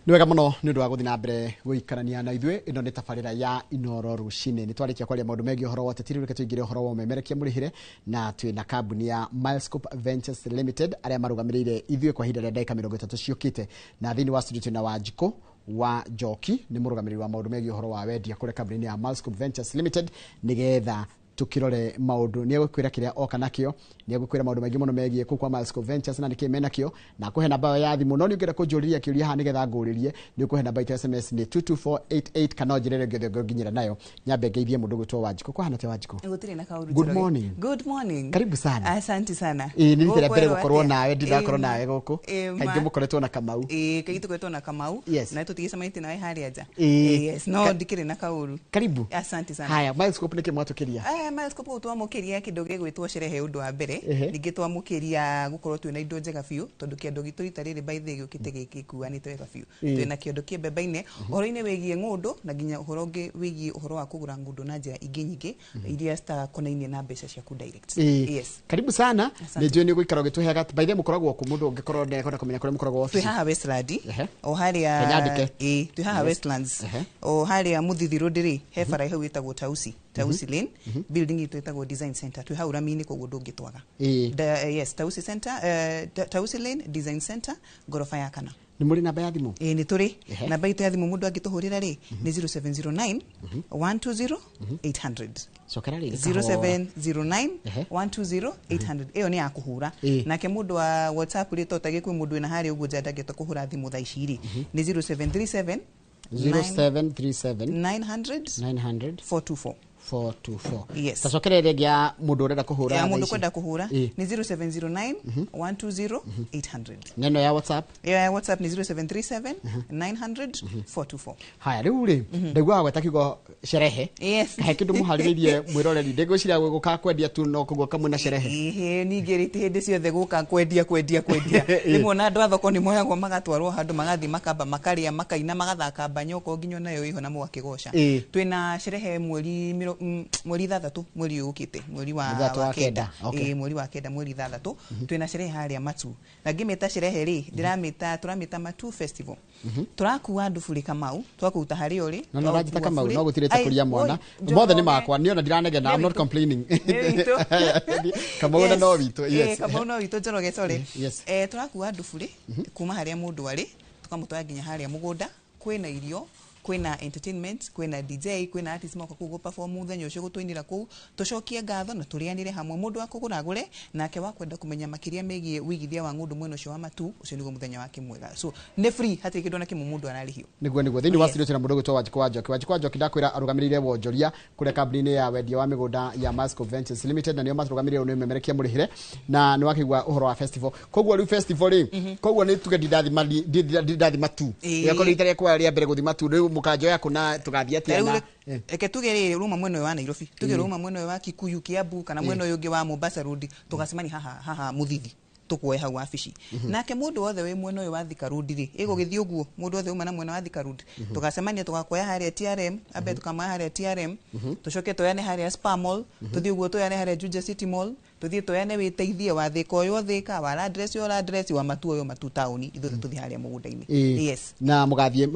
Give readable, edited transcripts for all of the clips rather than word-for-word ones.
Nĩ wega mũno nĩ ũndũ wa gũthiĩ na mbere gũikarania na ithuĩ. Ĩno nĩ tabarĩra ya Inoro Rũcinĩ. Nĩ twarĩkia kwaria maũndũ megiĩ ũhoro wa ũteti, rĩu reke tũingĩre ũhoro wa ũmemerekia mũrĩhĩre, na twĩ na kambuni ya Milescope Ventures Limited arĩa marũgamĩrĩire ithuĩ kwa ihinda rĩa ndagĩka 30 ciũkĩte. Na thĩinĩ wa studio twĩna Wanjikũ wa Njoki, nĩ mũrũgamĩrĩri wa maũndũ megiĩ ũhoro wa wendia kũrĩa kambuni-inĩ ya Milescope Ventures Limited, nĩgetha tukirore maundu. Ni egũkwĩra kĩrĩa oka nakĩo, nĩ egũkwĩra maũndũ maingĩ mũno megiĩ kũu kwa Milescope Ventures na nĩkĩ menakĩo, na akũhe namba ĩyo ya thimũ. No nĩ ũngĩenda kũnjũrĩria kĩũria haha nĩgetha ngũrĩrie, nĩ ũkũhe namba itũ ya SMS nĩ 22488, kana o njĩra ĩrĩa ĩngĩ yothe ũngĩnginyĩra nayo. Nyambe ngeithie mũndũ gwĩtwo Wanjikũ. Kwahana atĩa, Wanjikũ? Gũtirĩ na kaũru. Good Njoroge. morning. Good morning. Karibu sana. Asante sana. Ĩĩ, nĩ rita rĩa mbere Gũkwĩrwo gũkorwo atĩa? nawe, ndirakorwo Ĩĩ, nawe gũkũ. Ĩĩ, ma. Kaingĩ mũkoretwo na Kamau. Ĩĩ, kaingĩ tũkoretwo na Kamau. Na tũtigĩcemanĩtie nawe harĩa nja. Yes, no ndikĩrĩ na kaũru. Karibu. Asante sana. Haya, Milescope nĩkĩ mwatũkĩria? Milescope ũguo twamũkĩria kĩndũ gĩgwĩtwo sherehe ũndũ wa mbere. Ningĩ twamũkĩria gũkorwo twĩna indo njega biũ, tondũ kĩondo gitũ rita rĩrĩ by the way gĩũkĩte gĩkuanĩte wega biũ. Twĩna kĩondo kĩ mbembe-inĩ ũhoro-inĩ wĩgiĩ ng'ũndũ na nginya ũhoro ũngĩ wĩgiĩ ũhoro wa kũgũra ng'ũndũ na njĩra ingĩ nyingĩ iria citakonainie na mbeca ciaku direct. Yes. Karibu sana. Asante. Nĩ njũĩ nĩ ũgũikara ũgĩtũheaga. By the way, mũkoragwo kũ, mũndũ ũngĩkorwo ndekwenda kũmenya kũrĩa mũkoragwo Twĩ ofici? haha Westland, o harĩa Kenyandĩke. Ĩĩ, twĩ haha Westlands, o harĩa Mũthithi Road rĩ, he bara hau ĩtagwo Tausi Lane, building itũ ĩtagwo Design Center. Twĩ hau rami-inĩ, koguo ndũngĩtwaga. Yes, Tausi Center, Tausi Lane, Design Center, ngoroba ya kana. Nĩ mũrĩ namba ya thimũ? Ĩĩ, nĩ tũrĩ namba itũ ya thimũ. Mũndũ angĩtũhũrĩra rĩ, nĩ 0709 120 800. Cokera rĩngĩ kahora. 0709 120 800. Ĩyo nĩ ya kũhũra. Nake mũndũ wa WhatsApp rĩ, to tagĩ kwĩ mũndũ wĩna harĩa ũguo nja ndangĩhota kũhũra thimũ thaa ici rĩ, nĩ 0737 0737 900 900 424. 424. Yes. Tacokera ĩrĩa ĩngĩ ya mũndũ ũrenda kũhũra Ya thaa mũndũ ici. kwenda kũhũra nĩ 0709 120 800. Neno ya WhatsApp? Ĩyo ya WhatsApp nĩ 0737 900 424. Haya, rĩu rĩ, ndaiguaga gweta kiugo sherehe. He kĩndũ mũharĩrĩirie mwĩroreri? Ndĩngwĩciria gũka kwendia tu, no kũguo kamwe na sherehe. Ĩhĩ, ningĩ rĩ, ti hĩndĩ ciothe gũka kwendia kwendia kwendia. Rĩmwe ona andũ a thoko nĩ moyagwo magatwarwo handũ, magathiĩ makamba makarĩa, makaina, magathaka mbanyoko nginya onayo ĩho na mũgakĩgoca. Twĩna sherehe mweri 6, mweri ũyũ ũkĩte, mweri wa 6 wa wa kenda. kenda. Ĩĩ, mweri wa kenda, mweri 6, twĩna sherehe harĩa Matu. Na ngĩmĩta sherehe rĩ, ndĩramĩta, tũramĩta Matu Festival. Tũrakua andũ burĩ, Kamau, twakũruta harĩa ũrĩ. No no ranjita twagũkua Kamau burĩ. no gũtirĩte Ai, kũria mwana. oi, Mothe nĩ Njoroge. makwa niĩ, ona ndiranegena. I'm Nĩ not witũ. complaining. Nĩ witũ. Kamau na no witũ. Yes. Kamau no witũ, Njoroge, sorry. Tũrakua andũ burĩ kuma harĩa mũndũ arĩ, tũkamũtwara nginya harĩa mũgũnda. Kwĩna irio, kwĩna entertainment, kwĩna DJ, kwĩna artist moka kũu gũ-perform mũthenya ũcio, gũtũinĩra kũu, tũcokie ngatho na tũrĩanĩre hamwe. Mũndũ wa kũgũra agũre, nake wa kwenda kũmenya makĩria megiĩ wĩigithia wa ng'ũndũ mwena ũcio wa Matu, ũcio nĩguo mũthenya wake mwega. So nĩ free, hatirĩ kĩndũ ona kĩmwe mũndũ ararĩhio. Nĩguo thĩinĩ wa studio twĩna mũndũ ũgwĩtwo Wanjikũ wa Njoki. Wanjikũ wa Njoki, ndakwĩra arũgamĩrĩire wonjoria kũrĩa kambuni-inĩ ya wendia wa mĩgũnda ya Masco Ventures Limited, na nĩo matũrũgamĩrĩire. Nĩ memerekia mũrĩhĩre na nĩ wakĩigua ũhoro wa festival. Koguo rĩu festival rĩ, koguo nĩ tuge ndindathi Matu, ĩgakorwo rita rĩakwa rĩa mbere gũthi Matu. Rĩu mũkanjoya kũ na tũgathiĩ atĩa? Rĩu na reke tuge rĩrĩ, ruma mwena ũyũ wa Nairobi, tuge ruma mwena ũyũ wa Kikuyu, Kiambu, kana mwena ũyũ ũngĩ wa Mombasa Road, tũgacemania haha Mũthithi, tũkuoe hau wabici. Nake mũndũ wothe wĩ mwena ũyũ wa Thika Road rĩ, ĩgũgĩthiĩ ũguo, mũndũ wothe uma na mwena wa Thika Road, tũgacemania, tũgakuoya harĩa TRM, ambe tũkamoya harĩa TRM, tũcoke tuoyane harĩa Spar Mall, tũthiĩ ũguo tuoyane harĩa Juja City Mall, tũthiĩ tuoyane wĩteithie wa Thika ũyũ Thika, wa Landress ũyũ Landress, wa Matu ũyũ Matu taũni, ithuothe tũthiĩ harĩa mũgũnda-inĩ. Yes. Na mũgathiĩ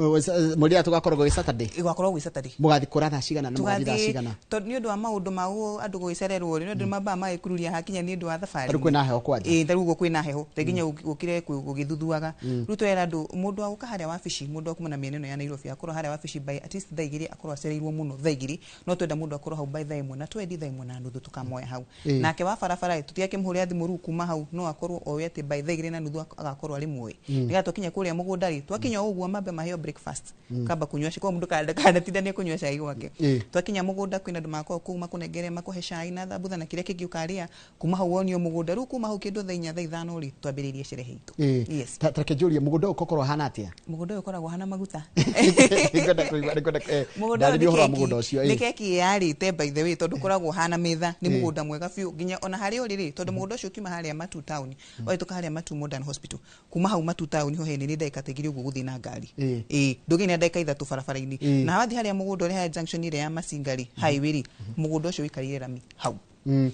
mweri ũrĩa tũgakorwo gwĩ Saturday? Ĩgakorwo gwĩ Saturday. Mũgathiĩ kũra thaa cigana na mũgathiĩ thaa Tũgathiĩ cigana? Tondũ nĩ ũndũ wa maũndũ ma andũ gũgĩcererwo rĩ, nĩ ũndũ mambaga magĩkururia hakinya nĩ ũndũ wa thabarĩ. Rĩu kwĩna heho kwanja. Ĩĩ, tarĩu ũguo kwĩna heho, ta nginya gũkire gũgĩthuthuaga. Rĩu twera andũ, mũndũ wa gũka harĩa wabici, mũndũ wa kuma na mĩena ĩno ya Nairobi, akorwo harĩa wabici by at least thaa 2, akorwo acereirwo mũno thaa 2, no twenda mũndũ akorwo hau by thaa 1 na 20, thaa 1:30 tũkamoya hau. Nake wa barabara rĩ, tũtigakĩmũhũrĩra thimũ rĩu kuma hau, no akorwo oĩ atĩ by thaa 2:30 agakorwo arĩ muoĩ, nĩgetha twakinya kũrĩa mũgũnda rĩ, twakinya o ũguo mambe maheo breakfast, kamba kunyua cai, koguo mũndũ kandatindanie kũnyua cai gwake. Twakinya mũgũnda kwĩna andũ magakorwo kũu makũnengere, makũhe cai na thambutha na kĩrĩa kĩngĩ ũkarĩa. Kuma hau wonio mũgũnda. Rĩu kuma hau kĩndũ thaa 4, thaa 5 rĩ, twambĩrĩrie sherehe itũ. Yes. Ta reke njũrie, mũgũnda ũyũ ũkorwo ũhana atĩa? Mũgũnda ũyũ ũkoragwo hana maguta. Nĩngwenda kũigua, nĩngwenda Mũgũnda ũyũ ndarĩria nĩ ũhoro wa keki. Mũgũnda ũcio. Nĩ keki yarĩte by the way, tondũ ũkoragwo ũhana metha. Nĩ mũgũnda mwega biũ, nginya ona harĩa ũrĩ rĩ, tondũ mũgũnda ũcio ũkiuma harĩa Matu town, ũhĩtũka harĩa Matu Modern Hospital, kuma hau Matu town ho hene nĩ ndagĩka ta 2 ũguo gũthiĩ na ngari. Ĩĩ, ndũgĩe na ndagĩka 3 barabara-inĩ. Na wathiĩ harĩa mũgũnda ũrĩ, harĩa junction ĩrĩa ya Masinga rĩ, highway rĩ, mũgũnda ũcio ũikarĩire rami hau.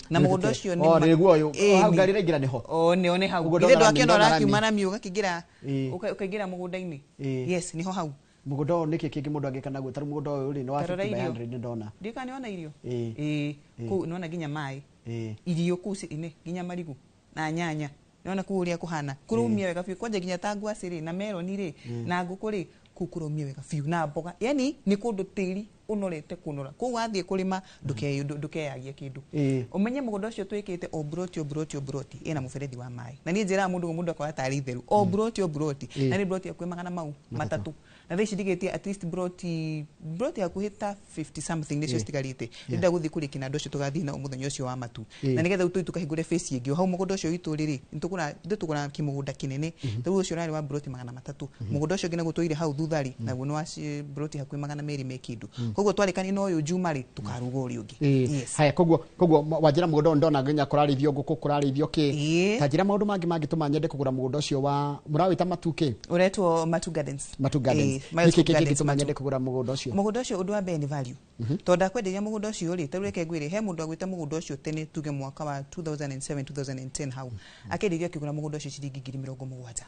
Na mũgũnda ũcio nĩ Oh, nĩguo ũyũ. Hau ngari ĩraingĩra nĩho. O nĩ one hau. Ũguo Ithe ndona rami, ndwakiona ndona rami. ũrakiuma rami ũgakĩingĩra ũkaingĩra mũgũnda-inĩ. Yes, nĩho hau. Mũgũnda ũyũ nĩkĩ kĩngĩ mũndũ angĩka naguo? Tarĩu mũgũnda ũyũ rĩ, nĩ wa Ta rora 50 by irio. 100 nĩ ndona. Ndiũĩ kana nĩwona irio. Ĩĩ. Kũu nĩwona nginya maĩ. Irio kũu inĩ nginya marigũ na nyanya. Nĩwona kũu ũrĩa kũhana. Kũraumia wega biũ. Kwanja nginya ta ngwacĩ rĩ, na meroni rĩ, na ngũkũ rĩ, kũu kũraumia wega biũ na mboga. Yani nĩ kũndũ tĩri ũnorete kũnora. Kũu wathiĩ kũrĩma ndũkeyagie kĩndũ. Ũmenye mũgũnda ũcio twĩkĩte o broti o broti o broti ĩna mũberethi wa maĩ. Na niĩ njĩraga mũndũ ũguo mũndũ akoya tarĩ itherũ. O broti o broti. Na nĩ broti hakuhĩ magana mau matatũ. Na thaa ici ndigĩtie at least broti hakuhĩ ta 50 something nĩcio citigarĩte. Ndĩrenda gũthiĩ kũrĩkia na andũ acio tũgathiĩ nao mũthenya ũcio wa matu. Na nĩgetha rĩu tũthiĩ tũkahingũre phase ĩngĩ. O hau mũgũnda ũcio witũ rĩ, nĩtũgũra kĩmũgũnda kĩnene. Ta rĩu ũcio ũrarĩ wa broti 300. Mũgũnda ũcio ũngĩ naguo tũire hau thutha rĩ, naguo nĩ wa broti hakuhĩ 200 me kĩndũ. Koguo twarĩkania na ũyũ Juma rĩ, tũkaruga ũrĩa ũngĩ. Yes. Haya, koguo wanjĩra mũgũnda ũyũ ndona nginya kũrarĩithio ngũkũ, kũrarĩithio kĩ. Ta njĩra maũndũ mangĩ mangĩtũma nyende kũgũra mũgũnda ũcio wa mũrawĩta Matu kĩ? Ũretwo Matu Gardens. Matu Gardens. Nĩkĩ kĩngĩ kĩngĩtũma nyende kũgũra mũgũnda ũcio? Mũgũnda ũcio ũndũ wa mbere nĩ value. Tondũ ndakwenderia mũgũnda ũcio rĩ, ta rĩu reke ngwĩre, he mũndũ agwĩte mũgũnda ũcio tene tuge mwaka wa 2007 2010 hau. Akenderio akĩgũra mũgũnda ũcio ciringi 70,000.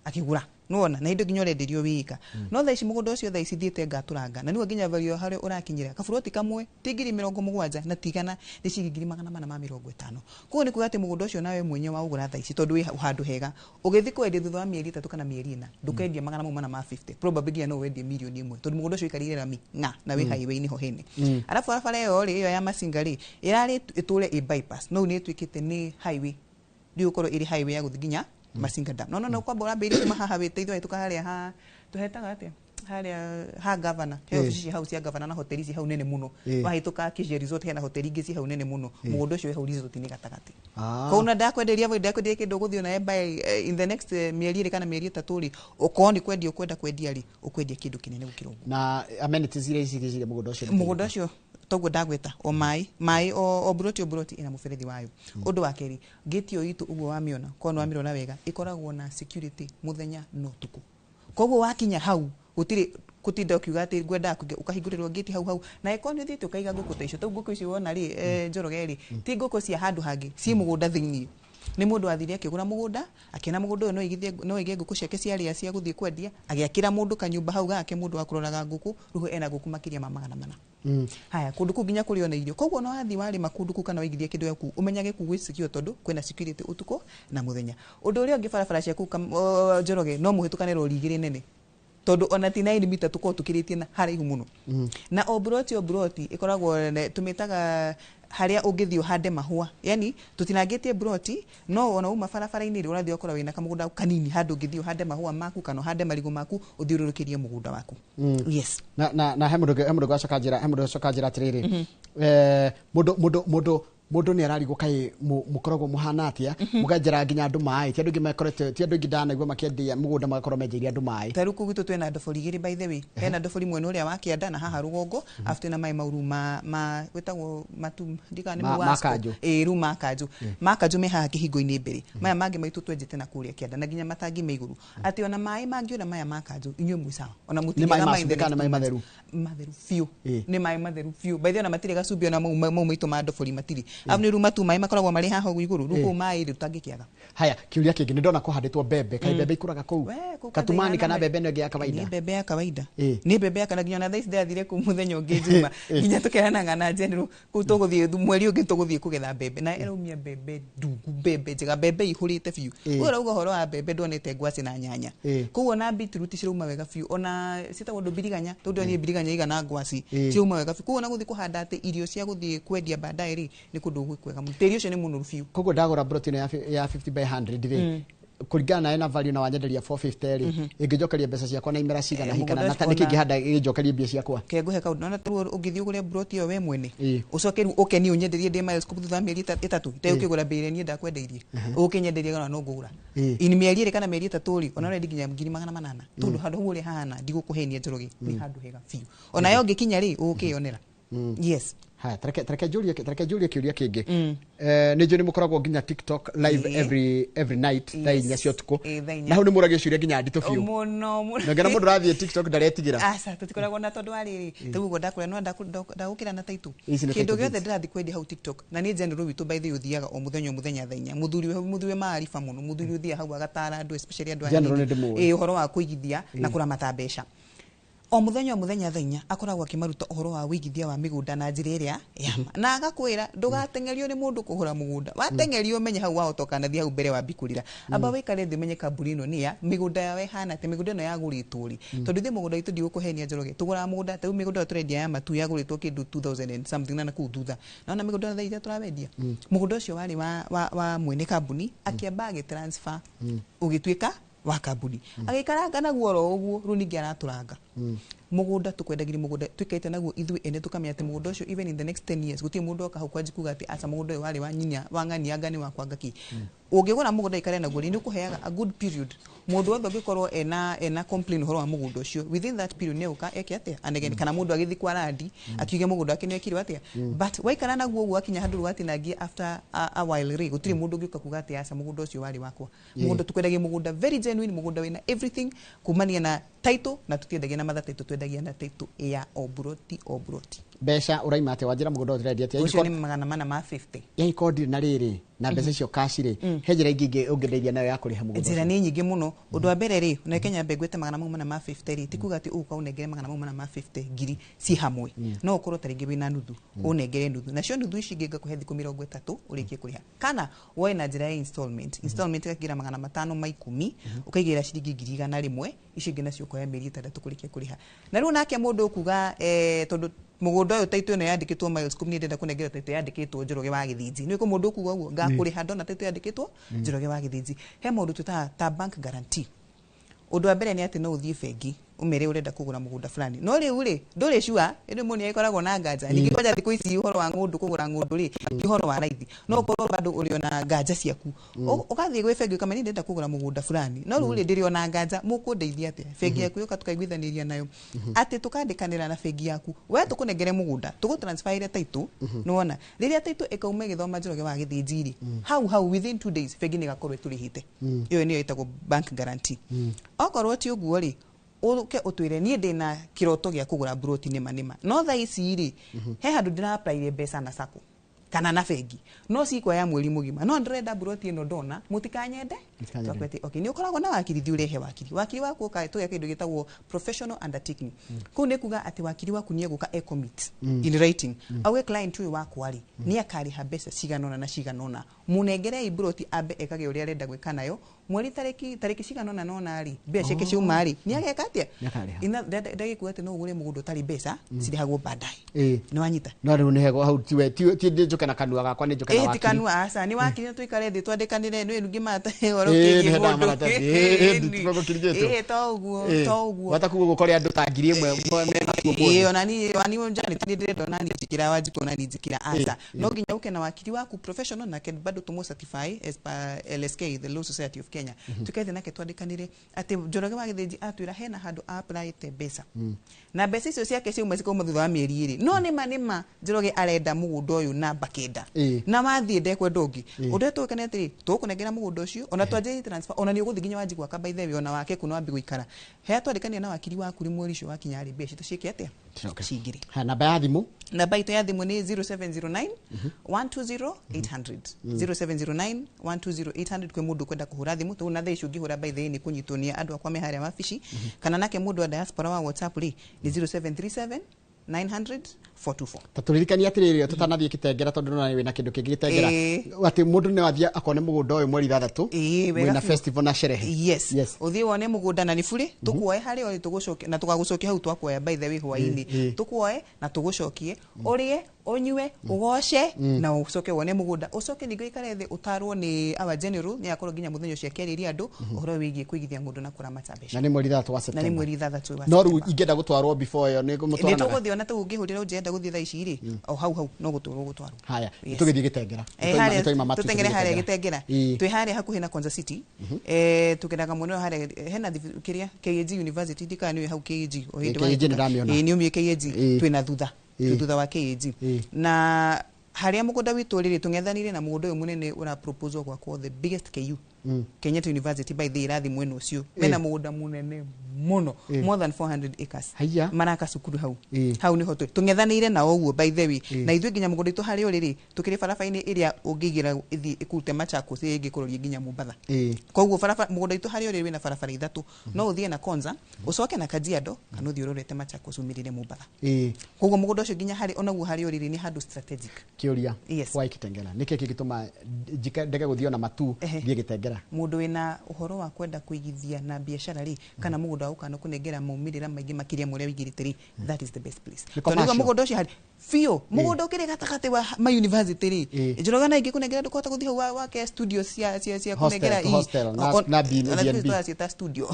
Akĩgũra. Nĩwona, na indo nginya ũrenderio wĩika. No thaa ici mũgũnda ũcio thaa ici thiĩte ngatũranga. Na nĩguo nginya value harĩa ũrakinyĩra. Kaburoti kamwe ti 70,000 na ti igana, nĩ ciringi 450. Koguo nĩ kuga atĩ mũgũnda ũcio nawe mwenyewe waũgũra thaa ici tondũ wĩ handũ hega. Ũgĩthiĩ kwendia thutha wa mĩeri 3 kana mĩeri 4, ndũkendia 450. Probably nginya no wendie 1,000,000 tondũ mũgũnda ũcio ũikarĩire rami ng'a na wĩ highway-inĩ ho hene. Arabu barabara ĩyo rĩ, ĩyo ya Masinga rĩ, ĩrarĩ ĩtũre ĩ bypass, no rĩu nĩ ĩtuĩkĩte nĩ highway. Rĩu ĩgũkorwo ĩrĩ highway ya gũthiĩ nginya Masinga Dam. No no kwamba ũrambĩrĩria kuma haha wĩteithio wahĩtũka harĩa ha tũhetaga atĩa? Harĩa ha governor. He obici ci hau cia governor na hoteli ci hau nene mũno. Wahĩtũka Acacia Resort hena hoteli ingĩ ci hau nene mũno. Mũgũnda ũcio wĩ hau resort-inĩ gatagatĩ. Koguo na ndakwenderia voi, ndakwenderia kĩndũ ũgũthiĩ onawe by in the next mĩeri 2 kana mĩeri 3 rĩ, ũkorwo nĩ kwendia ũkwenda kwendia rĩ, ũkwendia kĩndũ kĩnene gũkĩra ũguo. Na amenities iria icigĩcire mũgũnda ũcio nĩ Mũgũnda ũcio toguo ndagweta o maĩ, maĩ o broti o broti ĩna mũberethi wayo. Ũndũ wa kerĩ, gate ĩyo itũ ũguo wamĩona, korwo nĩ wamĩrora wega, ĩkoragwo na security mũthenya na ũtukũ. Koguo wakinya hau gũtirĩ gũtinda ũkiuga atĩ ngwendaga kũingĩra, ũkahingũrĩrwo gate hau hau. Na ĩkorwo nĩ ũthiĩte ũkaiga ngũkũ ta icio, tondũ ngũkũ icio wona rĩ, Njoroge rĩ, ti ngũkũ cia handũ hangĩ, ciĩ mũgũnda thĩiniĩ. Nĩ mũndũ wathire akĩgũra mũgũnda, akĩona mũgũnda ũyũ no aige ngũkũ ciake cia rĩa cia gũthiĩ kwendia, agĩakĩra mũndũ kanyũmba hau gake, mũndũ wa kũroraga ngũkũ, rĩu ena ngũkũ makĩria ma 400. Haya, kũndũ kũu nginya kũrĩ ona irio. Koguo no wathiĩ warĩma kũndũ kũu kana waigithia kĩndũ gĩaku, ũmenyage kũu gwĩ secure tondũ kwĩna security ũtukũ na mũthenya. Ũndũ ũrĩa ũngĩ barabara cia kũu Njoroge no mũhĩtũkane rori igĩrĩ nene. Tondũ ona ti 9 mita tũkorwo tũkĩrĩtie na haraihu mũno. Na o broti o broti ĩkoragwo tũmĩtaga harĩa ũngĩthiĩ ũhande mahũa. Yani tũtinangĩtie broti, no ona uma barabara-inĩ rĩ, ũrathiĩ ũgakora wĩna kamũgũnda kanini handũ ũngĩthiĩ ũhande mahũa maku kana ũhande marigũ maku ũthiũrũrũkĩrie mũgũnda waku. Yes. Na he mũndũ gacoka njĩra, he mũndũ gacoka njĩra atĩrĩrĩ. Mũndũ nĩ ararigwo kaĩ mũkoragwo mũhana atĩa, mũkenjera nginya andũ maĩ. Ti andũ aingĩ mekorete, ti andũ aingĩ ndanaigua makĩendia mũgũnda magakorwo menjeire andũ maĩ. Ta rĩu kũu gwitũ twĩna ndobori igĩrĩ by the way. Hena ndobori mwena ũrĩa wa kĩanda na haha rũgongo, arabu twĩna maĩ mau rĩu ma gwĩtagwo matu, ndikana nĩ mau Ma wa Asco. kanjũ. Ĩĩ, rĩu ma kanjũ. Ma kanjũ me haha kĩhingo-inĩ mbere. Maya mangĩ maitũ twenjete na kũrĩa kĩanda na nginya matangi me igũrũ. Atĩ ona maĩ mangĩũra maya ma kanjũ, inyuĩ mwĩ sawa. Ona Nĩ maĩ mũtingĩaga ma maĩ cumbĩ kana the maĩ next matheru? Matheru biũ. Nĩ maĩ matheru biũ. By the way, ona matirĩ gacumbĩ ona mau maitũ ma ndobori matirĩ. Arabu nĩ rĩu matu maĩ makoragwo marĩ haha ũguo igũrũ, rĩu kũu maĩ rĩ tũtangĩkĩaga. Haya, kĩũria kĩngĩ nĩ ndona kũhandĩtwo mbembe, kaĩ mbembe ikũraga kũu? We, kũu Katumani kwanja kana ihana mbembe ĩno ĩngĩ ya kawaida? Nĩ mbembe ya kawaida. Nĩ mbembe ya kawaida, nginya ona thaa ici ndĩrathire kũu mũthenya ũngĩ Juma. Nginya tũkeranaga na General, kũu tũgũthiĩ mweri ũngĩ tũgũthiĩ kũgetha mbembe. Na ĩraumia mbembe ndungu, mbembe njega, mbembe ihũrĩte biũ. Ũyũ ũrauga ũhoro wa mbembe ndonete ngwacĩ na nyanya. Koguo ona beetroot cirauma wega biũ, ona ciĩtagwo ndũ mbiriganya, tondũ niĩ mbiriganya igana ngwacĩ, cirauma wega biũ. Koguo ona gũthiĩ kũhanda atĩ irio cia gũthiĩ kwendia baadaye rĩ, nĩ kũndũ gwĩ kwega mũno. Tĩri ũcio nĩ mũnoru biũ. Koguo ndagũra broti ĩno ya 50 by 100 rĩ, kũringana nawe na value na wanyenderia 450 rĩ, ĩngĩnjokeria mbeca ciakwa na imera cigana hihi kana Mũgũnda na ũcio nĩkĩ ona ingĩhanda ĩnjokerie mbia ciakwa? Ke ngũhe kaũndũ. Nona tarĩu ũngĩthiĩ ũgũre broti ĩyo we mwene, ũcoke rĩu ũke niĩ ũnyenderie ndĩ Miles Scope thutha wa mĩeri 3, ĩtegũkĩgũra mbei ĩrĩa niĩ ndakwendeirie. Ũkĩnyenderie kana no ngũgũra. In mĩeri 2 kana mĩeri 3 rĩ, ona ũrendia nginya 800,000. Tondũ handũ hau ũrĩa hahana, ndigũkũhenia Njoroge, nĩ handũ hega biũ. Ona yo ũngĩkinya rĩ, ũgũkĩyonera. Yes. Haya, tareke njurie kiuria kingi. Nĩ njũĩ nĩ mũkoragwo nginya TikTok live every night thaa 4 cia ũtukũ. Ĩĩ, thaa 4. Na hau nĩ mũragia ciũria nginya nditũ biũ. Mũno mũno. Na ngena mũndũ ũrathiĩ TikTok ndaretigĩra. Aca, tũtikoragwo na, tondũ wa rĩrĩ, rĩu ũguo ndakwĩra no ndagũkĩra na taitũ. Ici nĩ Kĩndũ title gĩothe deeds. ndĩrathiĩ kwendia hau TikTok, na nĩ general witũ, by the way, ũthiaga o mũthenya o mũthenya thaa 4, mũthuri we maariba mũno, mũthuri ũthiaga hau agatara andũ, especially andũ aya General anini. nĩ ndĩmũĩ. Ĩĩ, ũhoro wa kũigithia na kũramata mbeca. O mũthenya o mũthenya thaa 4 akoragwo akĩmaruta ũhoro wa wĩigithia wa mĩgũnda na njĩra ĩrĩa ya ma, na agakwĩra ndũgateng'erio nĩ mũndũ kũgũra mũgũnda. Wateng'erio, menye hau wahota ũkanathiĩ hau mbere wambi kũrĩra. Amba wĩkare thĩ, ũmenye kambuni ĩno nĩ ya mĩgũnda yao ĩhana atĩa, mĩgũnda ĩno yagũrĩtwo rĩ, tondũ ithuĩ mũgũnda witũ, ndigũkũhenia Njoroge, tũgũraga mũgũnda ta rĩu mĩgũnda ĩyo tũrendia ya Matu yagũrĩtwo kĩndũ 2000 and something na nakũu thutha. Naona mĩgũnda ĩyo thaa iria tũrawendia, mũgũnda ũcio warĩ wa mwene kambuni, akĩamba agĩtransfer ũgĩtuĩka wa kambuni, agĩikaranga naguo oro ũguo. Rĩu ningĩ aratũranga mũgũnda, tũkwendagĩria mũgũnda tũikarĩte naguo ithuĩ ene, tũkamenya atĩ mũgũnda ũcio even in the next 10 years gũtirĩ mũndũ oka hau kwanji kuga atĩ aca, mũgũnda ũyũ warĩ wa nyinya wa ng'ania anga nĩ wakwa ngaki. Ũngĩgũra mũgũnda ikare naguo rĩ, nĩ ũkũheaga a good period. Mũndũ wothe ũngĩkorwo ena complain ũhoro wa mũgũnda ũcio, within that period nĩ egũka eke atĩa, anegene, kana mũndũ agĩthiĩ kwa randi akiuge mũgũnda wake nĩ ekirwo atĩa. But waikara naguo ũguo, akinya handũ rĩu watinangie after a while rĩ, gũtirĩ mũndũ ũngĩũka kuga atĩ aca, mũgũnda ũcio warĩ wakwa. Mũgũnda tũkwendagia mũgũnda very genuine, mũgũnda wĩna everything kumania na title, na tũtiendagia na matha title, twendagia na title ya o buroti o buroti. Mbeca ũraima atĩa? Wanjĩra mũgũnda ũyũ tũrendia atĩa? Ũcio nĩ 450. Yaiko ndirĩ na rĩrĩ na mbeca icio cash rĩ, he njĩra ingĩ ũngĩndeithia nayo ya kũrĩha mũgũnda Njĩra ũcio? Nĩ nyingĩ mũno. Ũndũ wa mbere rĩ, na Kenya mbe ngwĩte 450 rĩ, ti kuga atĩ ũgũka ũnengere 450 ngiri ci hamwe. No ũkorwo ta rĩngĩ wĩna nuthu, ũnengere nuthu, nacio nuthu ici ingĩ ngakũhe thikũ 30 ũrĩkie kũrĩha, kana woe na njĩra ya installment. Installment ĩgakĩra 510, ũkaigĩrĩra ciringi 100,000, icio ingĩ nacio ũkoya mĩeri 6 kũrĩkia kũrĩha. Na rĩu nake mũndũ ũkuga, tondũ mũgũnda ũyũ taitũ ĩno yandĩkĩtwo Miles Kumni, ndĩrenda kũnengera taitũ yandĩkĩtwo Njoroge wa Gĩthinji. Nĩ kũ mũndũ ũkuga ũguo ngakũrĩha ndona taitũ yandĩkĩtwo Njoroge wa Gĩthinji. He maũndũ twĩtaga ta bank guarantee. Ũndũ wa mbere nĩ atĩ no ũthiĩ bengi ũmere ũrenda kũgũra mũgũnda fulani, no rĩu rĩ, ndũrĩ sure ĩndĩ mũndũ nĩ agĩkoragwo na nganja. Ningĩ kwanja thikũ ici ũhoro wa ng'ũndũ, kũgũra ng'ũndũ rĩ, ti ũhoro wa raithi, no ũkorwo bado ũrĩ ona nganja ciaku. Ũgathiĩ gwĩ bengi ũkamenya, "Niĩ ndĩrenda kũgũra mũgũnda fulani, no rĩu rĩ, ndĩrĩ ona nganja, mũkũndeithia atĩa?" Bengi yaku yoka tũkaiguithanĩria nayo atĩ tũkandĩkanĩra na bengi yaku, we tũkũnengere mũgũnda, tũgũtransferire title. Nĩwona rĩrĩa title ĩkauma ĩgĩthoma Njoroge wa Gĩthĩnji rĩ, hau hau within 2 days bengi nĩ ĩgakorwo ĩtũrĩhĩte. Ĩyo nĩyo ĩtagwo bank guarantee. Okorwo ti ũguo rĩ, ũke ũtwĩre, "Niĩ ndĩna kĩroto gĩa kũgũra mburoti nĩma nĩma, no thaa ici rĩ, he handũ ndĩra-applyire mbeca na sacco kana na bengi, no cikuoya mweri mũgima, no ndĩrenda mburoti ĩno ndona, mũtikanyende." Mũtikanyende. Twakwĩra atĩ, okay, nĩ ũkoragwo na wakiri, thiĩ ũrehe wakiri. Wakiri waku ũka tũgeka kĩndũ gĩtagwo professional undertaking. Kũu nĩ kuga atĩ wakiri waku nĩ egũka e commit in writing, auge client ũyũ wakwa rĩ, nĩ akarĩha mbeca cigana ũna na cigana ũna, mũnengerei mburoti ambe ekage ũrĩa arenda gwĩka nayo. Mweri tarĩki cigana ũna na ũna rĩ, mbia ciake ciauma rĩ, nĩ ageka atĩa? Nĩ akarĩha. Ndagĩkuga atĩ no ũgũre mũgũnda ũtarĩ mbeca cirĩhagwo baadaye. Nĩ wanyita? No rĩu nĩ hego hau, tiwe ti njũke na kanua gakwa, nĩ njũke na Ĩ, ti wakiri. Kanua aca, nĩ wakiri, na tũikare thĩ twandĩkanĩre nĩ ningĩ mata ũhoro Ĩ, kĩgiĩ nĩ hendaga mũndũ. maratathi. Ĩ, ĩ, tũgũkirigĩtwo. Ĩ, to ũguo, to ũguo. Wata kuga gũkore andũ ta 1000 mena kuo Ĩ, mũthĩ. Ona niĩ Janet nĩ ndĩrenda ona niĩ njĩkĩra, Wanjikũ ona niĩ njĩkĩra, aca, no nginya ũke na wakiri waku professional, nake bado tũmũ certify as per LSK, the Law Society of Kenya. Tukaithe nake twandĩkanĩre atĩ Njoroge wa Gĩthĩnji atwĩra hena handũ applyĩte mbeca, na mbeca icio ciake ciauma cikauma thutha wa mĩeri 2, no nĩma nĩma Njoroge arenda mũgũnda ũyũ namba 9. Na wathiĩ ndekwenda ũngĩ. Ũndũ ũrĩa tũgwĩka nĩ atĩrĩ, tũgũkũnengera mũgũnda ũcio ona twanjĩrĩrie transfer, ona nĩ ũgũthiĩ nginya wanji gwaka, by the way, ona wake kuna wambi gũikara hea twandĩkanĩre na wakiri waku rĩ, mweri ũcio wakinya rĩ, mbeca citũ ciĩke atĩa? Cicoke. Cingĩre. Ha, namba ya thimũ? Namba itũ ya thimũ nĩ 0709 120 800, 0709 120 800. Kwĩ mũndũ ũkwenda kũhũra thimũ tũu na thaa ici ũngĩhũra, by the way, nĩ kũnyitwo nĩ andũ akwa me harĩa wabici, kana nake mũndũ wa diaspora wa WhatsApp rĩ, nĩ 0737 900 424. Ta tũririkanie atĩrĩrĩ, tũtanathiĩ gĩtengera, tondũ nona wĩna kĩndũ kĩngĩ gĩtengera, atĩ mũndũ no athiĩ akone mũgũnda ũyũ mweri 6, Wega mwĩna biũ. festival na sherehe. Yes. Ũthiĩ wone mũgũnda na nĩ bure, tũkuoe harĩa ũrĩ, tũgũcokie na tũgagũcokia hau twakuoya, by the way, hwaĩ-inĩ. Tũkuoe na tũgũcokie, ũrĩe, ũnyue, ũgoce, na ũcoke wone mũgũnda, ũcoke ningĩ ũikare thĩ ũtarwo nĩ our general. Nĩ akorwo nginya mũthenya ũcio akĩarĩria andũ ũhoro wĩgiĩ kũigithia mũndũ na kũramata mbeca. Na nĩ mweri 6 wa Na nĩ September. mweri 6 wa No rĩu September. ingĩenda gũtwarwo before ĩyo nĩ Nĩ mũtwaranaga? tũgũthiĩ, ona tũu ũngĩhũrĩra ũnjĩre gũthiĩ thaa ici rĩ, o hau hau no gũtwarwo gũtwarwo. Haya. Yes. Tũgĩthiĩ gĩtengera. Harĩa Nĩtwaima matu, tũtengere tũthiĩ harĩa gĩtengera. gĩtengera. Twĩ harĩa hakuhĩ na Konza City, tũgendaga mũno harĩa hena kĩrĩa KAG University, ndikana nĩwe hau KAG o hĩndĩ KAG wahĩtũka. nĩndamĩona. Ĩ, nĩ ũmĩũĩ KAG? Twĩna thutha. Twĩ thutha wa KAG. Na harĩa mũgũnda witũ rĩrĩ tũng'ethanĩire na mũgũnda ũyũ mũnene ũra proposal gwakwo the biggest KU, Kenyatta University, by the irathi mwena ũcio mena mũgũnda mũnene mũno, more than 400 acres. Haiya. Maraka cukuru hau. Hau niho tũrĩ tũng'ethanĩire nao ũguo, by the way. Na ithuĩ nginya mũgũnda witũ harĩa ũrĩ rĩ, tũkĩrĩ barabara-inĩ ĩrĩa ũngĩingĩra ĩthiĩ ĩkũrute Machakos, ĩrĩa ĩngĩkũroria nginya Mombatha. Koguo barabara mũgũnda witũ harĩa ũrĩ wĩna barabara ithatũ: no ũthiĩ na Konza, ũcoke na Kajiado, kana ũthiĩ ũrorete Machakos umĩrĩre Mombatha. Koguo mũgũnda ũcio nginya harĩ onaguo harĩa ũrĩ rĩ, nĩ handũ strategic. Kĩũria. Yes. Why Kitengela? Nĩkĩ kĩngĩtũma ndege gũthiĩ ona matu thiĩ Gĩtengera? Mũndũ wĩna ũhoro wa kwenda kũigithia na biacara rĩ, kana mũgũnda wa gũkana kũnengera maumĩrĩra maingĩ makĩria ma ũrĩa wĩigĩrĩte rĩ, that is the best place. Nĩ Tondũ nĩguo commercial. Mũgũnda ũcio harĩ biũ mũgũnda ũkĩrĩ gatagatĩ wa ma university rĩ, Njoroge na ingĩkũnengera ndũkũhota gũthiĩ hau wake studio cia Hostel, kũnengera to hostel, na ona B&B. tũraciĩta studio.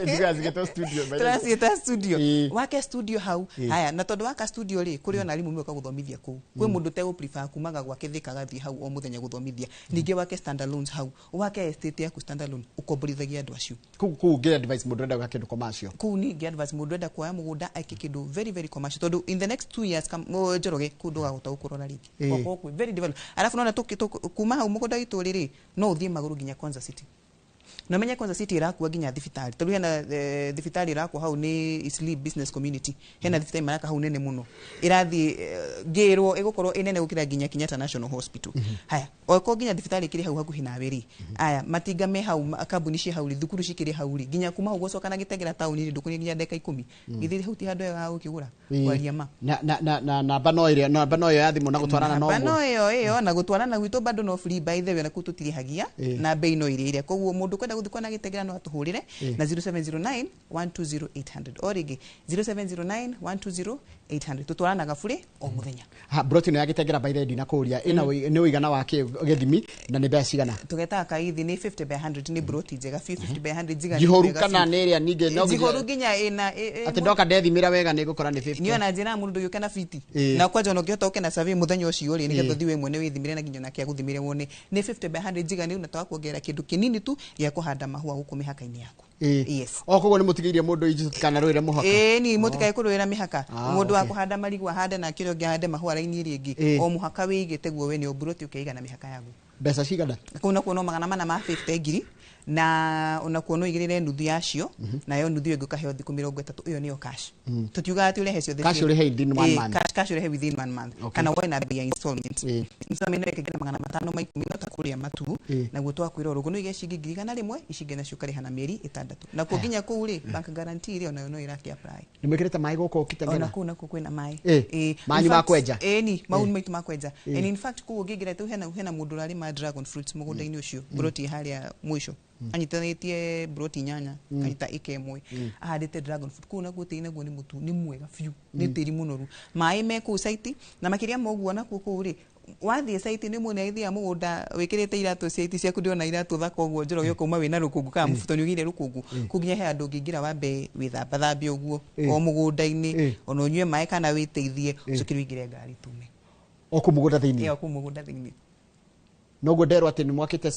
Ndigaciĩta studio, by the way. Tũraciĩta studio. Wake studio hau. Haya, na tondũ waka studio rĩ, kũrĩ ona arimũ moka gũthomithia kũu. Kwĩ mũndũ ũtegũ prefer kumaga gwake Thika agathiĩ hau o mũthenya gũthomithia. Ningĩ wake standalones hau, wake estate yaku standalone, ũkomborithagia andũ acio. Kũu ũngĩ advice mũndũ ũrenda gwĩka kĩndũ commercial? Kũu ningĩ advice mũndũ enda kuoya mũgũnda eke kĩndũ very very commercial, tondũ in the next 2 years Njoroge, kũu ndũgahota gũkũrora rĩngĩ. Gwakorwo kwĩ very developed. Alafu nona kuma hau mũgũnda witũ rĩ, no ũthiĩ magũrũ nginya Konza City. Na ũmenye Konza City ĩrakua nginya thibitarĩ, tondũ hena thibitarĩ ĩrakwo hau nĩ Eastleigh Business Community. Hena thibitarĩ maraka hau nene mũno, ĩrathiĩ ngĩrwo ĩgũkorwo ĩ nene gũkĩra nginya Kenyatta National Hospital. Haya, okorwo nginya thibitarĩ ĩkĩrĩ hau hakuhĩ nawe rĩ, aya matinga me hau, kambuni ciĩ hau rĩ, thukuru cikĩrĩ hau rĩ, nginya kuma hau gũcoka na Gĩtengera taũni rĩ, ndũkũrĩ nginya ndagĩka 10. Githĩ hau ti handũ hega ha gũkĩgũra? Kwaria ma. Na namba no ĩrĩa, namba no ĩyo ya thimũ na gũtwarana no Namba no ũguo. ĩyo na gũtwarana gwitũ bado no free, by the way, na kũu tũtirĩhagia. Na bei no ĩrĩa ĩrĩa. Koguo mũndũ kwenda gũthiĩ kuona Gĩtengera no atũhũrĩre na 0709 120 800, o rĩngĩ 0709 120 800. Tũtwaranaga bure o mũthenya. Ha, broti ĩno ya Gĩtengera, by the way, ndinakũria ĩna nĩ ũigana wa kĩ gĩthimi na nĩ mbeca cigana? Tũgetaga kaithi nĩ 50 by 100. Nĩ broti njega biũ, 50 by 100 njiganu Njihoru wega kana biũ. nĩ ĩrĩa ningĩ no Njihoru nginya ĩna atĩ ndoka ndethimĩra wega nĩ ngũkora nĩ 50? Niĩ ona njĩra mũndũ ndũgĩũke na fiti. Na kwanja ona ũngĩhota ũke na survey mũthenya ũcio rĩ, nĩgetha ũthiĩ we mwene wĩthimĩre na nginya onake agũthimĩre wone nĩ 50 by 100 njiganu, na twakuongerera kĩndũ kĩnini tu gĩa kũhanda mahũa gũkũ mĩhaka-inĩ yaku. Yes. O koguo nĩ mũtigĩirie mũndũ inji tũtikanarũĩre mũhaka? Ĩĩ, ni mũtikae kũrũĩra mĩhaka. Mũndũ wa kũhanda marigũ ahande, nake ũrĩa ũngĩ ahande mahũa raini ĩrĩa ĩngĩ. O mũhaka wĩigĩte guo wene, o mburoti ũkeiga na mĩhaka yaguo. Mbeca cigana? Kũu nakuo no 450,000, na onakuo no igĩrĩre nuthu yacio, nayo nuthu ĩyo ĩngĩ ũkaheo thikũ 30. Ĩyo nĩyo cash. Tũtiugaga atĩ ũrehe ciothe Cash ciothe. ũrĩhe within one month. Cash ũrĩhe within one month. Kana woe na bei ya installment. Installment no ĩkĩngĩra 510 no ta kũrĩa matu. Naguo twakwĩra ũguo no ige ciringi 100,000, ici ingĩ nacio ũkarĩha na mĩeri 6. Nakuo nginya kũu rĩ, bank guarantee rĩ, onayo no ĩrakĩ apply. Nĩ mwĩkĩrĩte maĩ gũkũ Kitengela? Ona kũu nakuo kwĩna maĩ. Manyu In ma fact, kwenja? Ĩĩ, ni mau maitũ ma kwenja. And in fact kũu ũngĩingĩra tu hena mũndũ ũrarĩma dragon fruits mũgũnda-inĩ ũcio, broti harĩa mũico anyitanĩtie broti inyanya kanyita ĩka ĩmwe ahandĩte dragon fruit kũu. Naguo tĩri naguo nĩ mũtu, nĩ mwega biũ, nĩ tĩri mũnoru, maĩ me kũu site. Na makĩria ma ũguo, nakuo kũu rĩ, wathiĩ site nĩ mũndũ agĩthiaga mũgũnda wĩkĩrĩte iratũ cia iti ciaku, ndĩrona iratũ thaka ũguo, Njoroge, ũkauma wĩna rũkũngũ kana mũbuto nĩ ũgĩire rũkũngũ. Kũu nginya he handũ ũngĩingĩra wambe wĩthambathambie ũguo o mũgũnda-inĩ, ona ũnyue maĩ kana wĩteithie, ũcoke ũingĩre ngari tume. O kũu mũgũnda thĩinĩ? Ĩyo kũu mũgũnda thĩinĩ. Noguo nderwo atĩ nĩ mwakĩte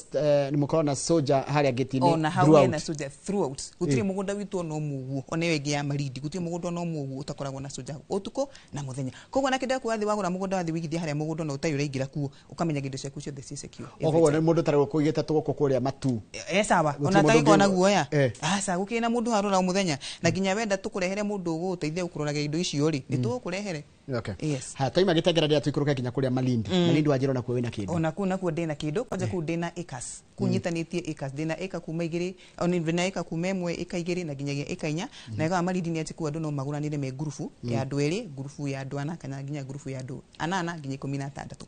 nĩ mũkoragwo na soja harĩa gĩti-inĩ Ona hau throughout. Hena soja throughout. Gũtirĩ mũgũnda witũ ona ũmwe ũguo, ona ĩyo ĩngĩ ya Malindi, gũtirĩ mũgũnda ona ũmwe ũguo ũtakoragwo na soja ũtukũ na mũthenya. Koguo na kĩndũ wathiĩ wagũra mũgũnda, wathiĩ wĩigithia harĩa mũgũnda na ũtarĩ ũraingĩra kuo, ũkamenya indo ciaku ciothe ciĩ secure. O koguo nĩ mũndũ tarĩ kũigĩte tũgũkũ kũrĩa matu? E sawa. Gũtirĩ Ona mũndũ tagĩkorwo na guoya. Aca, gũkĩrĩ na mũndũ harora o mũthenya, na nginya wenda tũkũrehere mũndũ ũgũgũteithia gũkũroraga indo icio rĩ, nĩ tũgũkũrehere. Yes. Ha, twaima Gĩtengera rĩrĩa tũikũrũke nginya kũrĩa Malindi. Malindi wanjĩra ona kuo wĩna kĩndũ? Ona kuu nakuo ndĩna kĩndũ. Kwanja kuu ndĩna acres, kuu nyitanĩtie acres, ndĩna ĩka kuma 2, ona ndĩna ĩka kuma 1, ĩka 2 na nginyagia ĩka 4. Na ĩgawa Malindi nĩ atĩ kuu andũ no magũranĩre me ngurubu ya andũ erĩ, ngurubu ya andũ ana, kana nginya ngurubu ya andũ anana nginya 16.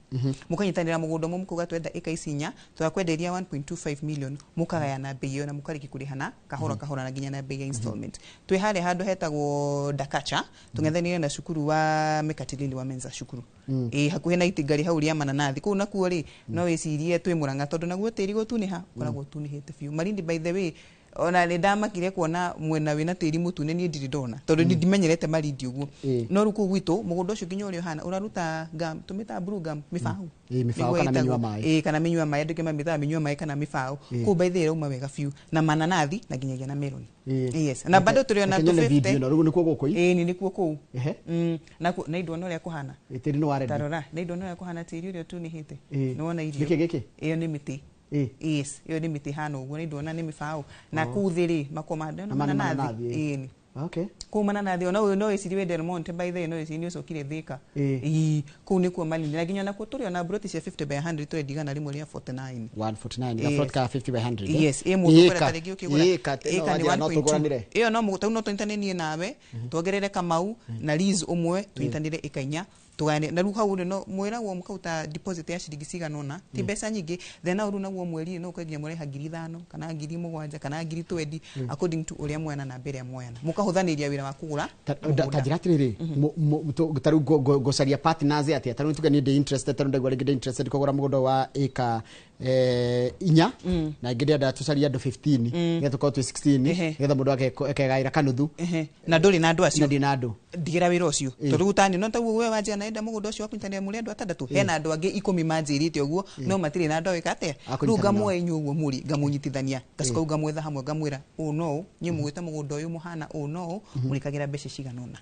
Mũkanyitanĩra mũgũnda ũmwe, mũkauga twenda ĩka ici inya, twakwenderia 1.25 million, mũkagayana bei ĩyo na mũkarĩki kũrĩha na kahora kahora na nginya na bei ya installment. Twĩ harĩa handũ hetagwo Dakacha, tũng'ethanĩire na cukuru wa Mekatilili wa Menza, cukuru ĩ hakuhĩ na itinga rĩ hau rĩa mananathi. Kũu nakuo rĩ, no wĩcirie twĩ Mũrang'a, tondũ naguo tĩri gũtunĩha ũkoragwo ũtunĩhĩte biũ. Malindi, by the way, Ona nĩ ndamakire kuona mwena wĩna tĩri mũtune, niĩ ndirĩ ndona tondũ mm. ndimenyerete Malindi ũguo. No rĩu kũu gwitũ mũgũnda ũcio nginya ũrĩa ũhana ũraruta gum, tũmĩtaga blue gum, mĩbaũ. Mĩbaũ Nĩguo kana ĩtagwo. mĩnyua maĩ. Kana mĩnyua maĩ, andũ aingĩ mamĩtaga mĩnyua maĩ kana mĩbaũ. Kũu by the way ĩrauma wega biũ na mananathi na nginyagia na melon. Yes, na bado tũrĩ ona Reke nyone 250. video ĩno rĩu nĩkuo gũkũ ii? Ĩĩ, nĩ nĩkuo kũu. Na na indona ũrĩa kũhana. Tĩri nĩ wa ready. Tarora, na indona ũrĩa kũhana tĩri ũrĩa ũtunĩhĩte. Nĩwona irio? Nĩkĩ gĩkĩ? Ĩyo nĩ mĩtĩ. Yes, ĩyo nĩ mĩtĩ ĩhana ũguo, na indona nĩ mĩbaũ. Na kũu thĩ rĩ, makoma Na ndona ma nĩ mananathi. mananathi, ĩĩ. Ĩĩ nĩ. Okay. Kũu mananathi ona ũyũ no wĩcirie wĩ Del Monte, by the way no wĩcirie nĩ ũcokire Thika. Ĩĩ. Ĩĩ, kũu nĩkuo Malindi. Na nginya onakuo tũrĩ ona mburoti cia 50 by 100 tũrendia 149. 149 Yes. ga plot ka 50 by 100, eh? Yes, ĩ mũndũ ũkwenda Ĩka. ta rĩngĩ ũkĩgũra. Ĩka, Ĩka no nĩ wanjĩra no 1.2. tũgũranĩre. Ĩyo no mũgũ, no tũnyitane niĩ nawe, tuongerere Kamau na Liz ũmwe, tũnyitanĩre ĩka inya, tũgayane. Na rĩu hau rĩ, no mwĩragwo mũkaruta deposit ya ciringi cigana ũna, ti mbeca nyingĩ. Then hau rĩu naguo mweri no ũkore nginya mũraiha 5,000 kana 7,000 kana 20,000, according to ũrĩa muoyana na mbere muoyana. Mũkahũthanĩria wĩra wa kũgũra Ta mũgũnda. njĩra atĩrĩrĩ, ta rĩu ngũcaria partners atĩa? Ta rĩu tuge niĩ ndĩ interested, ta rĩu ndaigua rĩngĩ ndĩ interested kũgũra mũgũnda wa ĩka inya, na ingĩ ndĩrenda tũcarie andũ 15 nĩgetha tũkorwo twĩ 16, nĩgetha mũndũ akegaĩra kanuthu. Na ndũrĩ na andũ acio? Na ndĩ na andũ. Ndigĩra wĩra ũcio, tondũ rĩu tani no taguo we wanjĩra naenda mũgũnda ũcio wa kũnyitanĩra mũrĩ andũ atandatũ, hena andũ angĩ 10 manjĩrĩte ũguo no matirĩ na andũ a gwĩka atĩa. A Rĩu kũnyitanĩra nao. ngamuoya inyuĩ ũguo mũrĩ, ngamũnyitithania, ngacoka rĩu ngamwetha hamwe, ngamwĩra ũũ no ũũ, inyuĩ mũgwĩte mũgũnda ũyũ mũhana ũũ no ũũ, mũrĩkagĩra mbeca cigana ũna.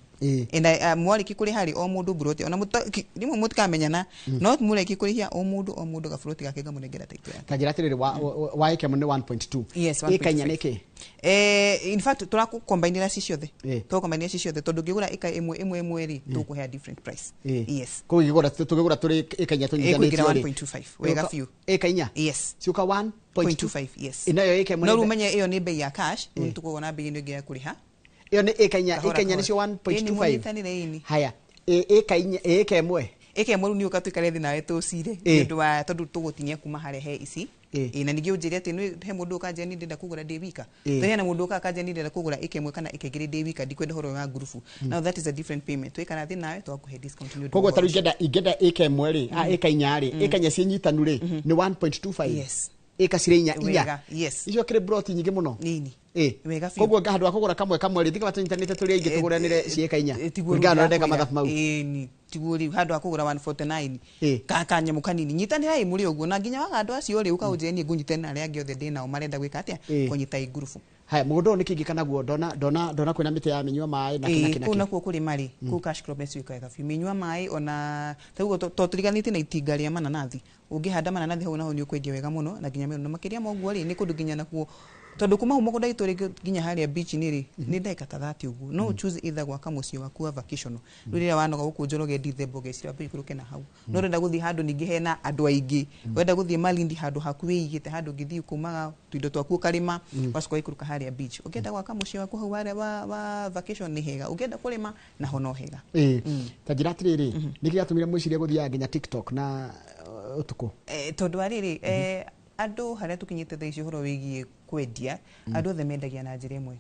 And mwarĩkia kũrĩha rĩ, o mũndũ mburoti ona rĩmwe mũtikamenyana, no mũrĩkia kũrĩhia o mũndũ o mũndũ gaburoti gake, ngamũnengera taito yake. Ta njĩra atĩrĩrĩ, wa ĩka ĩmwe nĩ 1.2? Yes. Ĩka inya 1.5. nĩ kĩ? In fact tũrakũkombainĩra ci ciothe. Tũgũkombainĩra ci ciothe tondũ ũngĩgũra ĩka ĩmwe ĩmwe ĩmwe rĩ, tũgũkũhea different price. Yes. Koguo tũgĩgũra tũrĩ ĩka inya Ĩkũingĩra tũnyitanĩtio rĩ? 1.25 wega biũ. Ĩka inya? Yes. Ciũka 1.25. 0.25, yes. Ĩnayo ĩka ĩmwe No nĩ rĩu ũmenye ĩyo nĩ bei ya cash, rĩu tũkũgũra bei ĩno ĩngĩ ya kũrĩha. Ĩyo nĩ ĩka inya? Kahora, Ĩka inya kahora. nĩcio Ĩĩ, nĩ 1.25? mũnyitanĩre, ĩĩ nĩ. Haya, ĩka inya, ĩka ĩmwe? Ĩka ĩmwe rĩu nĩ ũka tũikare thĩ nawe tũcire nĩ ũndũ wa tondũ tũgũtinia kuma harĩa he ici. Ĩĩ, na ningĩ ũnjĩre atĩ he mũndũ ũkanjĩra niĩ ndĩrenda kũgũra ndĩ wika. Tondũ hena mũndũ ũkaga akanjĩra niĩ ndĩrenda kũgũra ĩka ĩmwe kana ĩka igĩrĩ ndĩ wika, ndikwenda ũhoro ũyũ wa ngurubu. Now that is a different payment. Tũikara thĩ nawe tũgakũhe discount nĩ ũndũ wa Koguo ta rĩu ũhoro ũcio. ingĩenda ĩka ĩmwe rĩ, ĩka inya rĩ, ĩka inya ciĩ nyitanu rĩ, nĩ 1.25? Yes. Ĩka cirĩ inya inya? Wega, yes. Icio kĩrĩ broti nyingĩ mũno. Nini. Wega biũ. Koguo handũ ha kũgũra kamwe kamwe rĩ, tiga tũnyitanĩte tũrĩ aingĩ tũgũranĩre ciĩka inya, Tiguo rĩu kũringana na ũrĩa ndeka ndakwĩra. mathabu mau. Ĩĩ, ni tiguo rĩu handũ ha kũgũra 149 Ĩĩ. kanyamũ kanini, nyitanĩrai mũrĩ ũguo, na nginya waga andũ acio rĩ, ũkaũnjĩre niĩ ngũnyitane na arĩa angĩ othe ndĩ nao marenda gwĩka atĩa, kũnyita ĩ ngurubu. Haya, mũgũnda ũyũ nĩ kĩngĩ naguo? Ndona kwĩna mĩtĩ ya mĩnyua maĩ na kĩ na Ĩĩ, kĩ na kũu kĩ. Nakuo kũrĩma rĩ, kũu cash crop nĩciũkaga wega biũ, mĩnyua maĩ, ona taguo to tũriganĩtie na itinga rĩa mananathi, ũngĩhanda mananathi hau naho nĩ ũkwendia wega mũno, na nginya mĩno. Na makĩria ma ũguo rĩ, nĩ kũndũ nginya nakuo tondũ kuma hau mũgũnda witũ rĩngĩ nginya harĩa beach-inĩ rĩ, nĩ ndagĩka ta 30 ũguo. No choose either gwaka mũciĩ waku wa vacational, rĩu rĩrĩa wanoga gũkũ Njoroge Dithemba ũgeciria wambe ũikũrũke na hau, no ũrenda gũthiĩ handũ ningĩ hena andũ aingĩ, ũrenda gũthiĩ Malindi handũ haku wĩigĩte, handũ ũngĩthiĩ kumaga tuindo twaku ũkarĩma, ũgacoka ũgaikũrũka harĩa beach. Ũngĩenda gwaka mũciĩ waku hau harĩa wa vacation nĩ hega, ũngĩenda kũrĩma naho no hega. Ĩĩ, ta njĩra atĩrĩrĩ, nĩkĩ gĩatũmire mwĩcirie gũthiaga nginya TikTok na ũtukũ? Tondũ wa rĩrĩ, andũ harĩa tũkinyĩte thaa ici ũhoro wĩgiĩ kwendia, andũ othe mendagia na njĩra ĩmwe,